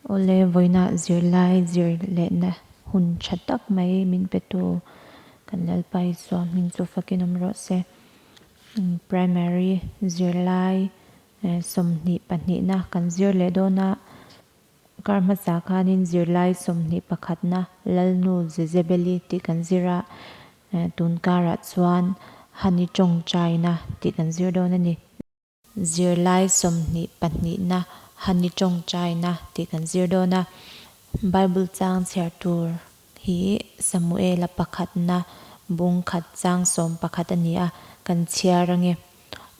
Awle, vawiinah zirlai zir lehna hun tha tak mai min petu kan Lalpa Isua hming chu fakin awm rawh se. Primary zirlai 22 na kan zir leh dawn a, kar hmasa khanin zirlai 21 na Lalnu Jezebeli tih kan zir a, tun karah chuan Hani tawngtaina tih kan zir dawn a ni. Zirlai 22 na Hani tawngtaina tih kan zir dawn a. Bible chang chhiar tur hi Samuela pakhatna bung khat chang 11 a ni a, kan chhiar ange.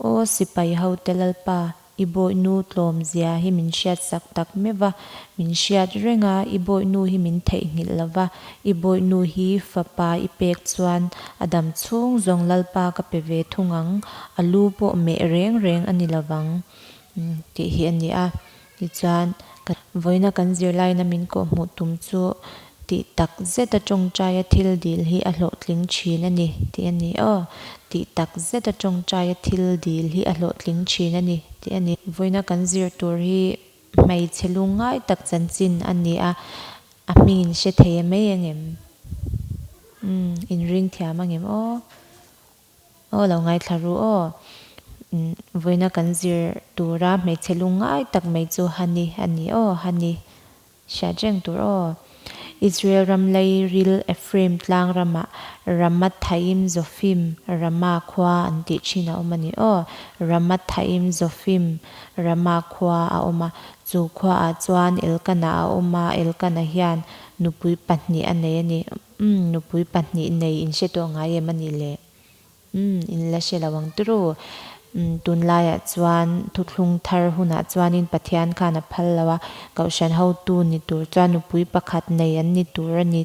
Aw sipai hote Lalpa, i bawihnu tlawm zia hi min hriat sak tak meuh va, min hriat reng a, i bawihnu hi min theihnghilh lo va, i bawihnu hi fapa i pek chuan a dam chhung zawng Lalpa ka pe ve thung ang, a lu pawh meh reng reng a ni lo vang, tih hi a ni a. Tichuan, ka vawiina kan zirlaina min kawhhmuh tum chu tih tak zeta tawngtaia thil dil hi a hlawhtling thin a ni, tih a ni aw. Tih tak zeta tawngtaia thil dil hi a hlawhtling thin a ni, tih a ni. Vawiina kan zir tur hi hmeichhe lungngai tak chanchin a ni a, a hmingin hre thei a mai angem? Umm, inring thiam angem aw? Aw lo ngaithla ru aw. Umm vawiina kan zir tura hmeichhe lungngai tak mai chu Hani a ni aw, Hani hriat reng tur aw. Israel ram lairil Ephraim tlang ramah Ramathaim Zophim Rama khua an tih thin a awm a ni aw. Ramathaim Zophim Rama khua a awm a, chu khuaah chuan Elkana a awm a, Elkana hian nupui pahnih a nei a ni. Umm, nupui pahnih nei in hre tawh ngai em a nih le? Umm, in la hre lo ang turu. Umm, tunlaiah chuan thuthlung thar hunah chuanin Pathian khan a phal lo a, Kohhran hotu ni tur chuan nupui pakhat nei an ni tur a ni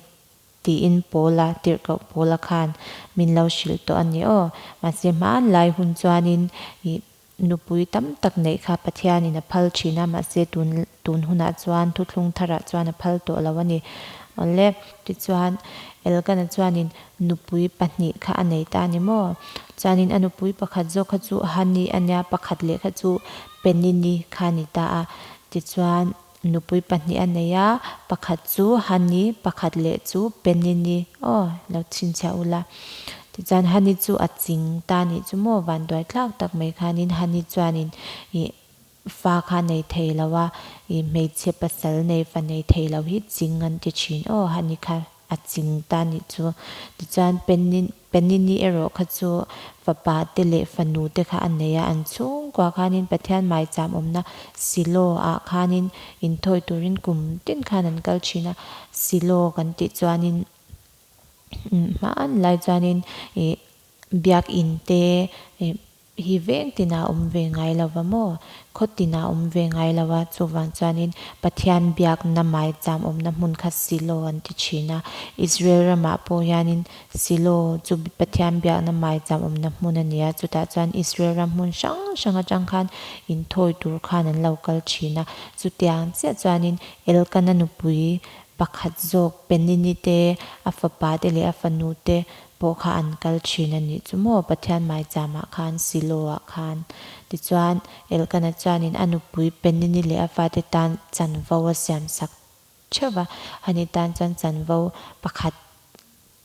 tiin Paula, tirhkoh Paula khan min lo hrilh tawh a ni aw. Mahse hmanlai hun chuanin ih Nupui tam tak neih kha Pathianin a phal thin a, mahse tun tun hunah chuan thuthlung tharah chuan a phal tawh lo a ni. Awle, tichuan Elkana chuanin nupui pahnih kha a nei ta a ni maw? Chuanin a nupui pakhat zawk kha chu Hani a nia, pakhat leh kha chu Penini kha a ni ta a. Tichuan Nupui pahnih a nei a, pakhat chu Hani, pakhat leh chu Penini. Aw, lo chhinchhiah ula. Tichuan Hani chu a ching ta nih chu maw, vanduai tlak tak mai khanin Hani chuanin ih fa kha nei thei lo a, ih hmeichhe pasal nei fa nei thei lo hi ching an ti thin. Aw, Hani kha. A ching ta nih chu. Tichuan Penin Penini erawh kha chu fapa te leh fanu te kha a nei a, an chhungkua khanin Pathian maicham awmna Silo ah khanin inthawi turin kum tin khan an kal thin a. Silo kan tih chuanin hmanlai chuanin ih biakin te ih Hi veng tinah awm ve ngai lo va maw? Khaw tinah awm ve ngai lo a, chuvang chuanin Pathian biakna maicham awmna hmun kha Silo an ti thin a. Israel ramah pawh hianin Silo chu Pathian biakna maicham awmna hmun a ni a, chutah chuan Israel ram hmun hrang hrang atang khan inthawi tur khan an lo kal thin a. Chutiang chiah chuanin Elkana nupui pakhat zawk Penini te, a fapa te leh a fanu te pawh kha an kal thin a nih chu maw? Pathian maicham-ah khan, Silo-ah khan. Tichuan, Elkana chuanin a nupui Penini leh a fate tan chanvo a siamsak theuh va, ani tan chuan chanvo pakhat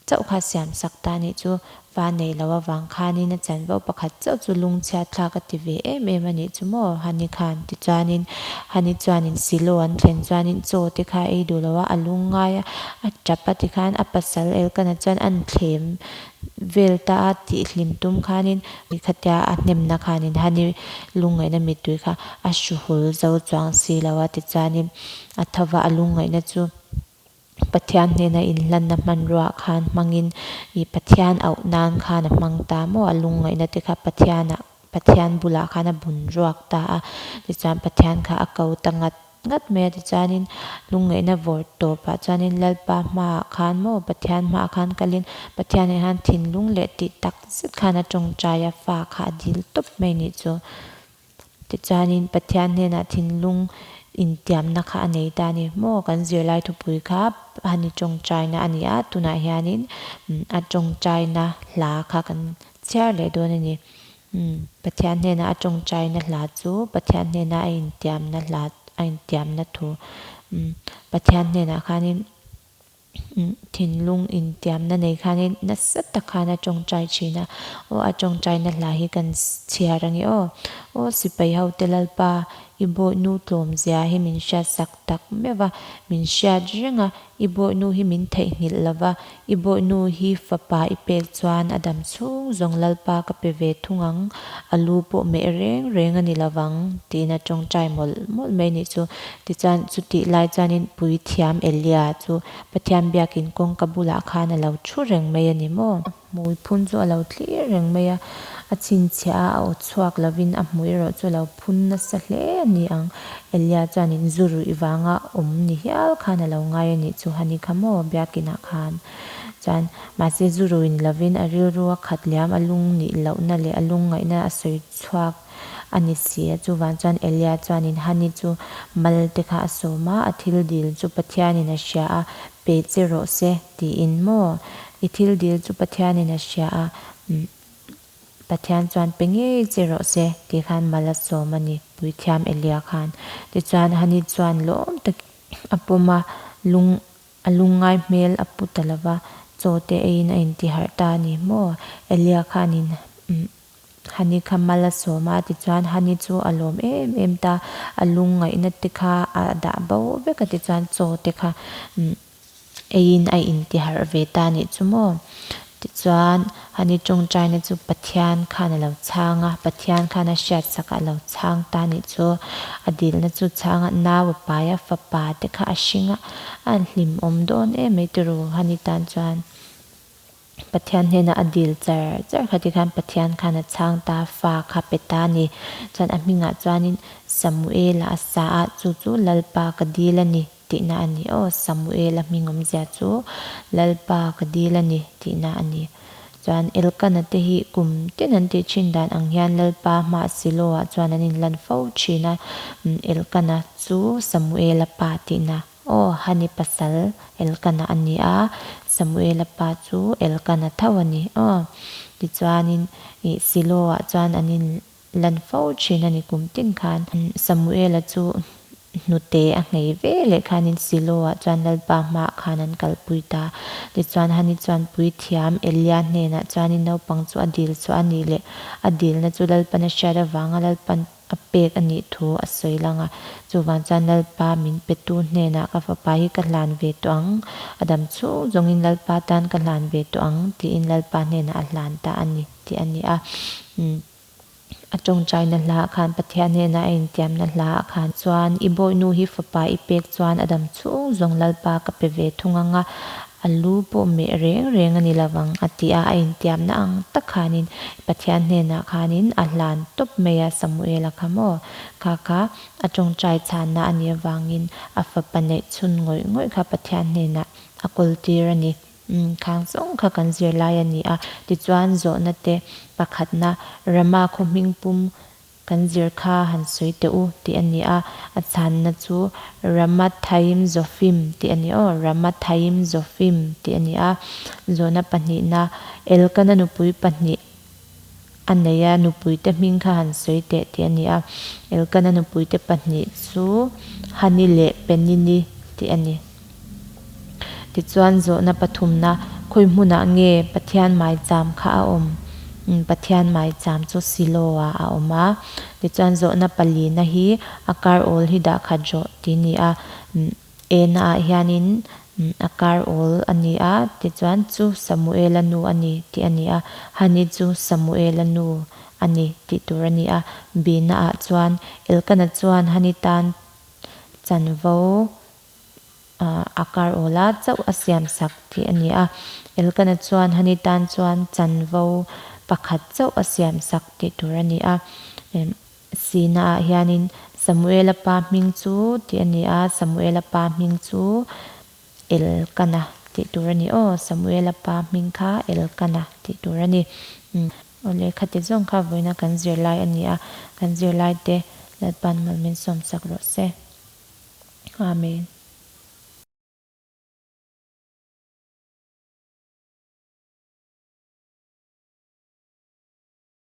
chauh kha siamsak ta a nih chu. Fa nei lo avang khanin a chanvo pakhat chauh chu lungchhiat thlak a ti ve em em a nih chu maw? Hani khan. Tichuanin, Hani chuanin Silo an thlen chuanin chaw te kha ei duh lo a, a lungngai a, a tap a tikhan a pasal Elkana chuan an thlem vel ta a tih hlim tum khanin khatia a hnemna khanin Hani lungngaihna mittui kha a hru hul zo chuang si lo a tichuanin a tho va a lungngaihna chu Pathian hnena inhlanna hmanrua khan hmangin ih Pathian auh nan khan a hmang ta maw? A lungngaihna te kha Pathianah Pathian bulah khan a bun ruak ta a, tichuan Pathian kha a ko ta ngat ngat mai a, tichuanin lungngaihna vawr tawpah chuanin Lalpa hmaah khan maw Pathian hmaah khan kalin Pathianah hian thinlung leh tih tak zet khan a tawngtai a, fa kha a dil tawp mai nih chu. Tichuanin Pathian hnenah thinlung intiamna kha a nei ta a ni. Maw kan zirlai thupui kha hani tawngtaina a ni a, tunah hianin a tawngtaina hla kha kan chhiar leh dawn a ni. Pathian hnenah a tawngtaina hla chu Pathian hnena a intiamna hla a intiamna thu Pathian hnenah khanin thinlung intiamna nei khanin nasa tak khan a tawngtai thin a, aw a tawngtaina hla hi kan chhiar ange aw. Aw sipai ho te Lalpa i bawihnu tlawm zia hi min hriat sak tak meuh a, min hriat reng a, i bawihnu hi min theihnghilh lo va, i bawihnu hi fapa i pek chuan a dam chhung zawng Lalpa ka pe ve thung ang, a lu pawh meh reng reng a ni lo vang tiin a tawngtai mawlh mawlh mai nih chu. Tichuan chutih lai chuanin Puithiam Elia chu Pathian biakin kawngka bulah khan a lo thu reng mai a ni maw? A hmui phun chu a lo thlir reng mai a, a chhinchhiah a, a aw chhuak lovin a hmui erawh chu a lo phun nasa hle a ni ang. Elia chuanin zu ruih vanga awm ni hial khan a lo ngai a nih chu hani kha maw biakinah khan chuan mahse zu rui ni lovin a rilru a khat liam a lung nih lohna leh a lungngaihna a sawi chhuak a ni si a, chuvang chuan Elia chuanin Hani chu mal te kha a sawm a, a thil dil chu Pathianin a hria a, pe che rawh se tiin maw? I thil dil chu Pathianin a hria a, Pathian chuan pe ngei che rawh se tih khan mal a sawm a ni, Puithiam Elia khan. Tichuan Hani chuan lawm takin a pawm a, lung A lungngai hmel a pu ta lova, chaw te eiin a intiharh ta a ni maw? Elia khanin Hani kha mal a sawm a, tichuan Hani chu a lawm em em ta, a lungngaihna te kha a dah bo vek a, tichuan chaw te kha eiin a intiharh ve ta a nih chu maw? Tichuan, Hani tawngtaina chu Pathian khan a lo chhang a, Pathian khan a hriatsak a lo chhang ta nih chu. A dilna chu chhang a, nau a pai a, fapa te kha a hring a, a hlimawm dawn em mai ti ru Hani tan chuan. Pathian hnenah a dil char char kha tikhan Pathian khan a chhang ta, fa kha pe ta a ni. Chuan a hmingah chuanin Samuela a sa a, chu chu Lalpa ka dil a ni. Tihna a ni aw, Samuela hming awmzia chu Lalpa ka dil a ni tihna a ni. Chuan Elkana te hi kum tin an tih thin dan ang hian Lalpa hma Siloah chuan an inlan fo thin a, Elkana chu Samuela pa tihna aw, Hani pasal Elkana a ni a, Samuela pa chu Elkana tho a ni aw. Tichuanin ih Siloah chuan an in Lan fo thin a ni kum tin khan. Samuela chu hnute a nghei ve leh khanin Silo-ah chuan Lalpa hmaah khan an kalpui ta. Tichuan Hani chuan puithiam Elia hnenah chuanin naupang chu a dil chhuah a nih leh a dilna chu Lalpan a hriat avanga Lalpan a pek a nih thu a sawi lang a. Chuvang chuan Lalpa min petu hnenah ka fapa hi ka hlan ve tawh ang, a dam chhung zawngin Lalpa tan ka hlan ve tawh ang tiin Lalpa hnenah a hlan ta a ni. Tih a ni a. A tawngtaina hlaah khan Pathian hnena a intiamna hlaah khan chuan i bawihnu hi fapa i pek chuan a dam chhung zawng Lalpa ka pe ve thung ang a, a lu pawh meh reng reng a ni lo vang a ti a, a intiamna ang tak khanin Pathian hnenah khanin a hlan tawp mai a Samuela kha maw? Kha kha a tawngtai chhanna a nih avangin a fapa neih chhun ngawih ngawih kha Pathian hnenah a kawltir a ni. Umm khang zawng kha kan zirlai a ni a, tichuan zawhna te pakhatna Rama khaw hming pum kan zir kha han sawi teh u tih a ni a, a chhanna chu Ramathaim Zophim tih a ni aw, Ramathaim Zophim tih a ni a, zawhna pahnihna Elkana nupui pahnih a nei a, nupuite hming kha han sawi teh tih a ni a, Elkana nupuite pahnih chu Hani leh Penini tih a ni. Tichuan zawhna pathumna, Khawi hmunah nge Pathian maicham kha a awm? Pathian maicham chu Siloa a awm a. Tichuan zawhna palina hi a kar awl hi dah khat rawh tih a ni a. Ena ah hianin a kar awl a ni a, tichuan chu Samuela nu a ni tih a ni a. Hani chu Samuela nu a ni tih tur a ni a. Bina ah chuan Elkana chuan Hani tan chanvo a kar awl a, chauh a siam sak tih a ni a. Elkana chuan Hani tan chuan chanvo pakhat chauh a siam sak tih tur a ni a. Sina ah hianin Samuela pa hming chu tih a ni a, Samuela pa hming chu Elkana tih tur a ni aw, Samuela pa hming kha Elkana tih tur a ni. Awle khati zawng kha vawiina kan zirlai a ni a, kan zirlai te Lalpan mal min sawmsak rawh se. Amen.